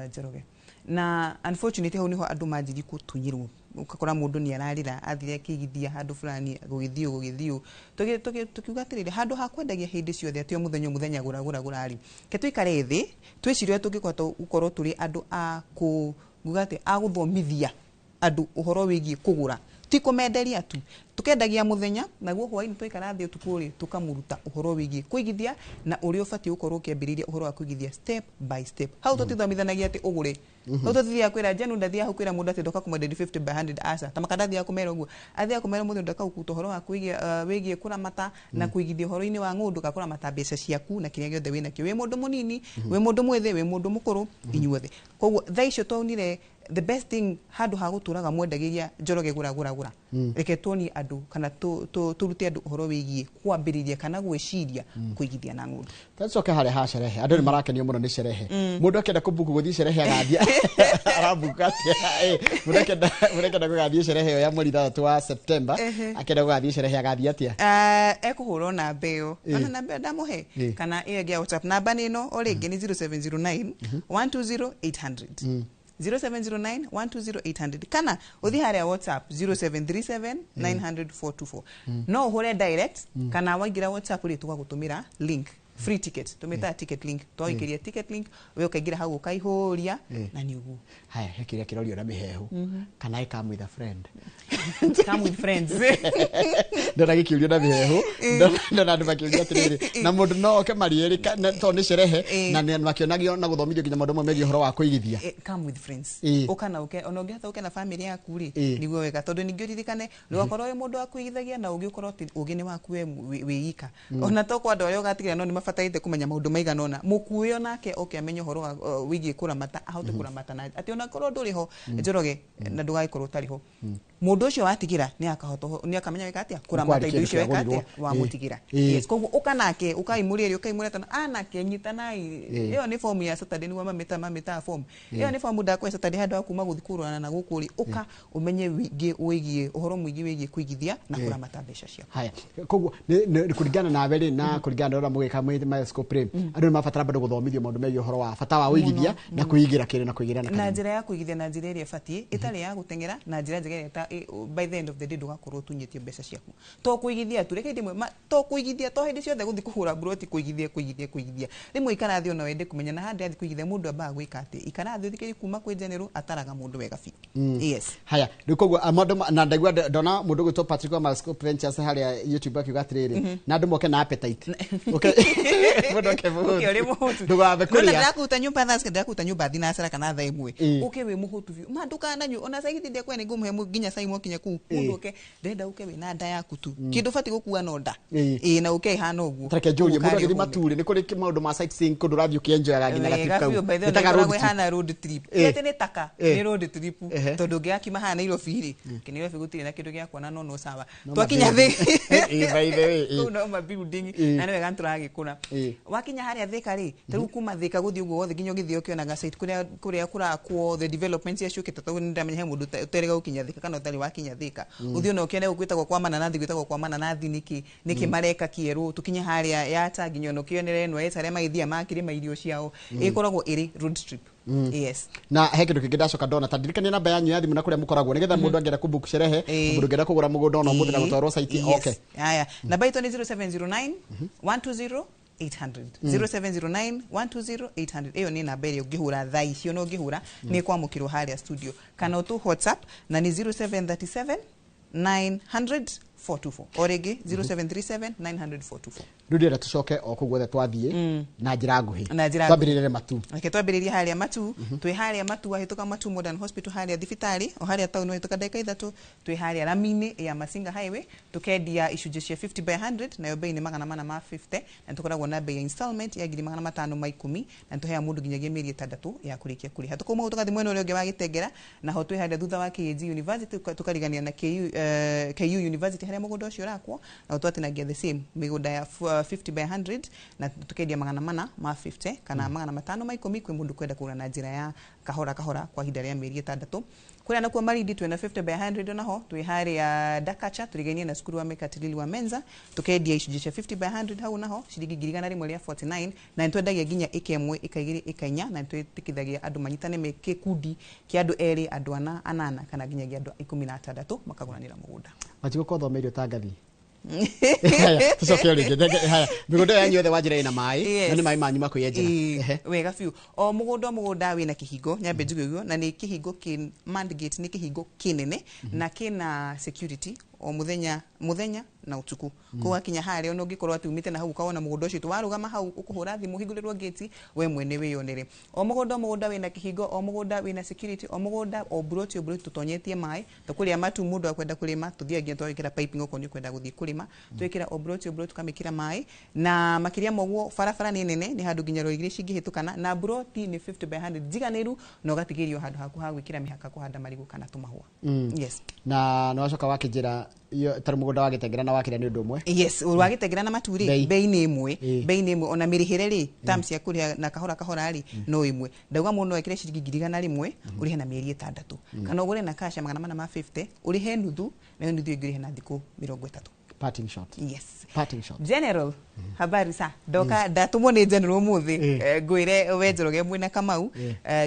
Njoroge, na unfortunately hau nĩho andũ manjirie gũtunyĩrwo, ũgakora mũndũ nĩ ararĩra athire akĩigithia handũ fulani gũgĩthiĩ ũũ, gũgĩthiĩ ũũ. Tũkiuga atĩrĩrĩ, handũ ha kwendagia hĩndĩ ciothe atĩ o mũthenya o mũthenya gũra gũra gũra rĩ, ke tũikare thĩ twĩcirie ũrĩa tũngĩhota gũkorwo tũrĩ andũ a kũ nguga atĩ a gũthomithia andũ ũhoro wĩgiĩ kũgũra, ti kũmenderia tu. Tũkendagia mũthenya, naguo hwaĩ-inĩ twaikara thĩ ũtukũ rĩ, tũkamũruta ũhoro wĩgiĩ kũigithia na ũrĩa ũbatiĩ gũkorwo ũkĩambĩrĩria ũhoro wa kũigithia step by step. Hau tũtithomithanagia atĩ ũgũre, hau tũtithiaga kwĩra Jenu, ndathiaga hau kwĩra mũndũ atĩ ndoka kũmwenderia 50 by 100, aca ta makandathiaga kũmera ũguo, athiaga kũmera mũndũ ndoka gũkũruta ũhoro wa kũigia, wĩgiĩ kũramata na kũigithia ũhoro-inĩ wa ng'ũndũ, ka kũramata mbeca ciaku na kĩrĩa gĩothe wĩnakĩo, wĩ mũndũ mũnini, wĩ mũndũ mwĩthĩ, wĩ mũndũ mũkũrũ, inyuothe. Koguo thaa icio twaunire the best thing, handũ ha gũtũraga mwendagĩria Njoroge gũra gũra gũra, reke tuonie andũ kana tũrute andũ ũhoro wĩgiĩ kwambĩrĩria kana gwĩciria kũigithia na ng'ũndũ. Tacoke harĩa ha sherehe, andũ nĩ marakenio mũno nĩ sherehe. Mũndũ akĩenda kũbuku gũthiĩ sherehe agathiĩ arabuka atĩa? Mũndũ akĩenda gũgathiĩ sherehe ĩyo ya mweri 6 wa September, akĩenda gũgathiĩ sherehe agathiĩ atĩa? Ekũhũra o namba ĩyo, ona namba ĩyo ndamũhe kana ĩyo ĩngĩ ya WhatsApp. Namba nĩ ĩno o rĩngĩ, nĩ 0709 120 800, 0709 120 800, kana ũthiĩ harĩa WhatsApp 0737 900 424. No ũhũre direct kana waingĩra WhatsApp rĩ, tũgagũtũmĩra link. Free ticket tũmĩtaga ticket link, twagĩikĩria ticket link, we ũkaingĩra hau ũkaihũria na nĩ ũguo. Haya, he kĩrĩa kĩrorio na mĩhehu, kana I come with a friend? Come with friends. Ndona gĩkĩũrio na mĩhehu, ndona andũ makĩũria atĩrĩrĩ, na mũndũ no oke marĩ erĩ tondũ nĩ sherehe, na makĩonagio na gũthomithio nginya maũndũ mamwe megiĩ ũhoro wa kũigithia? Come with friends. Ũka na ũke, ona ũngĩhota ũke na family yaku rĩ, nĩguo wega, tondũ ningĩ ũririkane ndũgakorwo wĩ mũndũ wa kũigithagia na ũngĩ ũkorwo atĩ ũgĩ nĩ waku we wĩ ika. Ona to kwa andũ arĩa ũgatigĩra, no nĩ mabatarĩte kũmenya maũndũ maigana ũna. Mũkuĩ onake oke amenye ũhoro wa wĩgiĩ kũramata, ahote kũramata na atĩ ona korwo ndũrĩ ho, Njoroge, na ndũgagĩkorwo ũtarĩ ho, mũndũ ũcio watigĩra nĩ akahota, nĩ akamenya wĩka atĩa kũramata indo kĩndũ icio weka kĩagũrirwo. atĩa wamũtigĩra. Yes, koguo ũka nake, ũkai mũrĩ erĩ, ũkai mũrĩ atano, anake nyitanai. Ĩyo nĩ fomu ya Saturday, nĩguo mamĩtaga fomu ĩyo nĩ fomu ndakũhe Saturday handũ ha kuma gũthiĩ kũrorana na gũkũ rĩ, ũka ũmenye wĩingĩ wĩgiĩ ũhoro mũingĩ wĩgiĩ kũigithia na kũramata mbeca ciaku. Haya, koguo nĩ kũringana nawe rĩ, na kũringana na ũrĩa mũgĩka mwĩ Milescope rĩ, andũ nĩ mabatara bado gũthomithio maũndũ megiĩ ũhoro wa bata wa ũigithia na kwĩigĩra kĩndũ na kwĩigĩra na na kanini. Njĩra ya kũigithia na njĩra ĩrĩa ĩbatiĩ, ĩtarĩ ya gũteng'era, na njĩra njega ĩrĩa by the end of the day ndũgakorwo ũtunyĩtio mbeca ciaku. To kũigithia tu, reke ndĩmwe to kũigithia, to hĩndĩ ciothe gũthiĩ kũhũra mburoti, kũigithia, kũigithia, kũigithia. Rĩmwe ikara thĩ ona wende kũmenya na handũ athiĩ kũigithia mũndũ ambaga gwĩka atĩ ikara thĩ ũthikĩrĩrie kuma kwĩ general ataraga mũndũ wega biũ. Yes. Haya, rĩu koguo maũndũ na ndaigua ndona mũndũ ũgwĩtwo Patrick wa Milescope Ventures harĩa YouTube akiuga atĩrĩrĩ, na andũ moke na appetite. Okay, mũndũ oke ũke ũrĩ mũhũtu. Ndũgambe Nona kũrĩa. Ndĩrakũruta nyũmba thaa ndĩrakũruta nyũmba thinacara kana thaa 1. Ũke wĩ mũhũtu biũ, ma ndũkananyue ona cai, githĩ ndiakwĩra nĩ ngũmũhe nginya cai mwakinya kũu. Mũndũ oke, ndĩrenda ũke wĩna nda yaku tu, kĩndũ ũbatiĩ gũkua no nda. Ĩĩ, na ũke ĩhana ũguo. Tareke njũrie, mũndũ Ũkarĩa agĩthiĩ ũhũne. Maturĩ, nĩ kũrĩ maũndũ ma sightseeing, kũndũ ũrathiĩ ũkĩenjoyaga nginya Wega gatrip kau? biũ, by the way, Ĩtaga ĩkoragwo road trip. ĩhana road trip. Ti atĩ nĩ taka, nĩ road trip, tondũ ũngĩgakiuma haha Nairobi rĩ, kĩ Nairobi gũtirĩ na kĩndũ gĩa kuona, no sawa. No Twakinya ma-building. thĩ Ĩĩ, by the way, ĩĩ. kũu no ma building, na nĩ wega nĩtũragĩkũra. Wakinya harĩa Thika rĩ, ta rĩu kuma Thika gũthiĩ ũguo wothe nginya ũgĩthiĩ ũkĩonaga site kũrĩa kũrĩa kũrakwo, the development cia ciũkĩte, tondũ nĩ ndamenya he mũndũ ũterĩga gũkinya Thika kana ũtarĩ wakinya Thika, ũthiĩ ona ũkĩone gũkũ gwĩtagwo kwa mananathi, gwĩtagwo kwa mananathi nĩkĩ, nĩkĩ mareka kĩerũ. Tũkinye harĩa Yata nginya ona ũkĩonere ĩno arĩa magĩthiaga makĩrĩma irio ciao, ĩkoragwo ĩrĩ road trip. Yes. Na he kĩndũ kĩngĩ ndacoka ndona, ta ndirikania namba yanyu ya thimũ na kũrĩa mũkoragwo, nĩgetha mũndũ angĩenda kũbook sherehe, mũndũ ũngĩenda kũgũra mũgũnda ona ũmũthĩ na gũtwarwo site. Yes. Okay. Haya, namba itũ nĩ 0709 120 800, 0709 120 800. Ĩyo nĩ namba ĩrĩa ũngĩhũra thaa icio, na ũngĩhũra nĩ kwamũkĩrwo harĩa studio, kana ũtũ WhatsApp na nĩ 0737 900 424, o rĩngĩ 0737 900 424. Rĩu ndĩrenda tũcoke o kũu guothe twathiĩ na njĩra nguhĩ. Na njĩra nguhĩ. Twambĩrĩrie Matu. Reke twambĩrĩrie harĩa Matu. Twĩ harĩa Matu, wahĩtũka Matu Modern Hospital, harĩa thibitarĩ o harĩa taũni, wahĩtũka ndagĩka 3, twĩ harĩa rami-inĩ ya Masinga Highway. Tũkendia icunjĩ cia 50 by 100, nayo bei nĩ 450, na tũkoragwo na bei ya installment ya 510,000, na tũheaga mũndũ nginyagia mĩeri 6 ya kũrĩkia kũrĩha. Tũkauma hau tũgathiĩ mwena ũrĩa ũngĩ wa Gĩtengera, naho twĩ harĩa thutha wa KAG University, tũkarigania na KU, KU University, harĩa mũgũnda ũcio ũrakwo, na twatinagia the same mĩgũnda ya 50 by 100, na tukendia 450 kana 510 kwĩ mũndũ kwenda kũgũra na njĩra ya kahora kahora kwa ihinda rĩa mĩeri 6. Kũrĩa nakuo Marindi twĩna 50 by 100, naho twĩ harĩa Dakacha, tũrigainie na cukuru wa Mekatilili wa Menza. Tukendia icunjĩ cia 50 by 100 hau naho ciringi 149,000, na nĩtwendagia nginya ĩka 1, ĩka 2, ĩka 4, na nĩtwĩtĩkithagia andũ manyitane me gĩkundi kĩa andũ erĩ, andũ ana, anana, kana nginyagia andũ 16 makagũranĩra mũgũnda. Wanjikũ, ko thomeire ũtangathi. Haya, tũcoke o rĩngĩ. Haya, mĩgũnda yanyu yothe wanjĩra ĩna maĩ, na nĩ maĩ manyu makwĩyenjera. Wega biũ. O mũgũnda o mũgũnda wĩna kĩhingo, nyambe njuge ũguo, na nĩ kĩhingo kĩ manned gate, nĩ kĩhingo kĩnene na kĩna security o mũthenya mũthenya na ũtukũ. Koguo wakinya harĩa, ona ũngĩkorwo atĩ umĩte na hau ũkawona mũgũnda ũcio warũgama hau, ũkũhũra thimũ ũhingũrĩrwo gate, we mwene wĩyonere. O mũgũnda o mũgũnda wĩna kĩhingo, o mũgũnda wĩna security, o mũgũnda, o buroti o buroti tũtonyetie maĩ. Ta kũrĩa Matu mũndũ akwenda kũrĩma, tũthiaga nginya twagĩkĩra piping okorwo nĩ ũkwenda gũthiĩ kũrĩma, twĩkĩra o buroti o buroti tũkamĩkĩra maĩ. Na makĩria ma ũguo, barabara nĩ nene, nĩ handũ nginya rori igĩrĩ cingĩhĩtũkana, na buroti nĩ 50 by 100 njiganĩru, na ũgatigĩrio handũ haku ha gwĩkĩra mĩhaka, kũhanda marigũ kana tũmahũa. Yes. Na nĩ wacoka wakĩnjĩra tarĩ mũgũnda wa Gĩtengera na wakĩrĩa nĩ ũndũ ũmwe? Yes, wagĩtengera na Matu rĩ, Bei. bei nĩ ĩmwe. Bei nĩ ĩmwe, ona mĩrĩhĩre rĩ, terms cia kũrĩha na kahora kahora rĩ, no ĩmwe. Ndauga mũndũ no ekĩre ciringi 100,000 ũrĩhe na mĩeri 6, kana ũgũre na cash ya 450, ũrĩhe nuthu, nayo nuthu ĩngĩ ũrĩhe na thikũ 30. Parting shot. Yes. Parting shot. General, habari sa ndoka ndatumwo nĩ General ũmũthĩ. Ngwĩre we Njoroge mwĩna Kamau,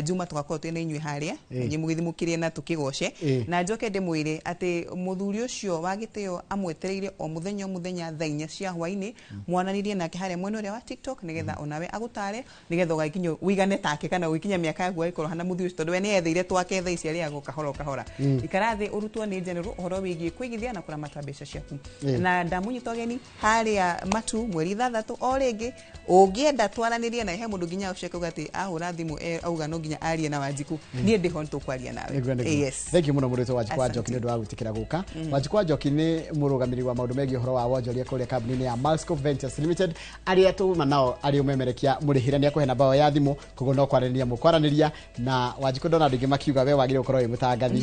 Juma tũgakorwo twĩna inyuĩ harĩa, inyuĩ mũgĩthiĩ mũkĩrĩe na tũkĩgoce, na njoke ndĩmwĩre atĩ mũthuri ũcio wa gĩtĩo amwetereire o mũthenya o mũthenya thaa 4 cia hwainĩ, mwananirie nake harĩa mwena ũrĩa wa TikTok, nĩgetha onawe agũtare, nĩgetha ũgagĩkinya ũigane take kana ũgĩkinya mĩaka yaku ũgagĩkorwo hana mũthuri ũcio, tondũ we nĩetheire twake thaa ici arĩaga o kahora o kahora. Ikara thĩ ũrutwo nĩ General ũhoro wĩgiĩ kũigithia na kũramata mbeca ciaku. Na ndamũnyita ũgeni harĩa Matu mweri 6 o rĩngĩ, ũngĩenda twaranĩrie na he mũndũ nginya ũcoke uga atĩ ahũra thimũ, auga no nginya arie na Wanjikũ, niĩ ndĩho nĩtũkwaria nawe. Nĩguo, nĩguo. Yes. Thank you mũno mũrĩtwo Wanjikũ wa Asante. Njoki nĩ ũndũ wa gwĩtĩkĩra gũka. Wanjikũ wa Njoki nĩ mũrũgamĩrĩri wa maũndũ megiĩ ũhoro wa wonjoria kũrĩa kambuni-inĩ ya Milescope Ventures Limited, arĩa tuma nao arĩ ũmemerekia mũrĩhĩre nĩ akũhe namba yao ya thimũ, koguo no kwaranĩria mũkwaranĩria na Wanjikũ. Ndona andũ aingĩ makiuga we wagĩrĩirwo gũkorwo wĩ mũtangathi.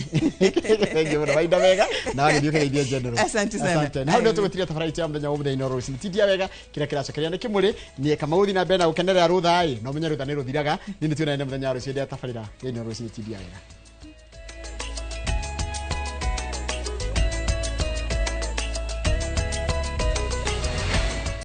Thank you mũno, mahinda mega na wagĩthiĩ ũkĩgeithie General. Asante sana. Asante. Na hau nĩho tũgũtiria tabarĩra itũ ya mũthenya wa ũmũthĩ Inooro rũcinĩ. Tindia wega kĩrĩa kĩracokeria nĩ kĩmũrĩ niĩ Kamau thiĩ na mbere na gũkenerera rũtha ĩ no menye rũtha nĩ rũthiraga. Niĩ nĩ tuonane mũthenya wa rũciũ hĩndĩ ya tabarĩra ya Inooro rũcinĩ. Tindia wega.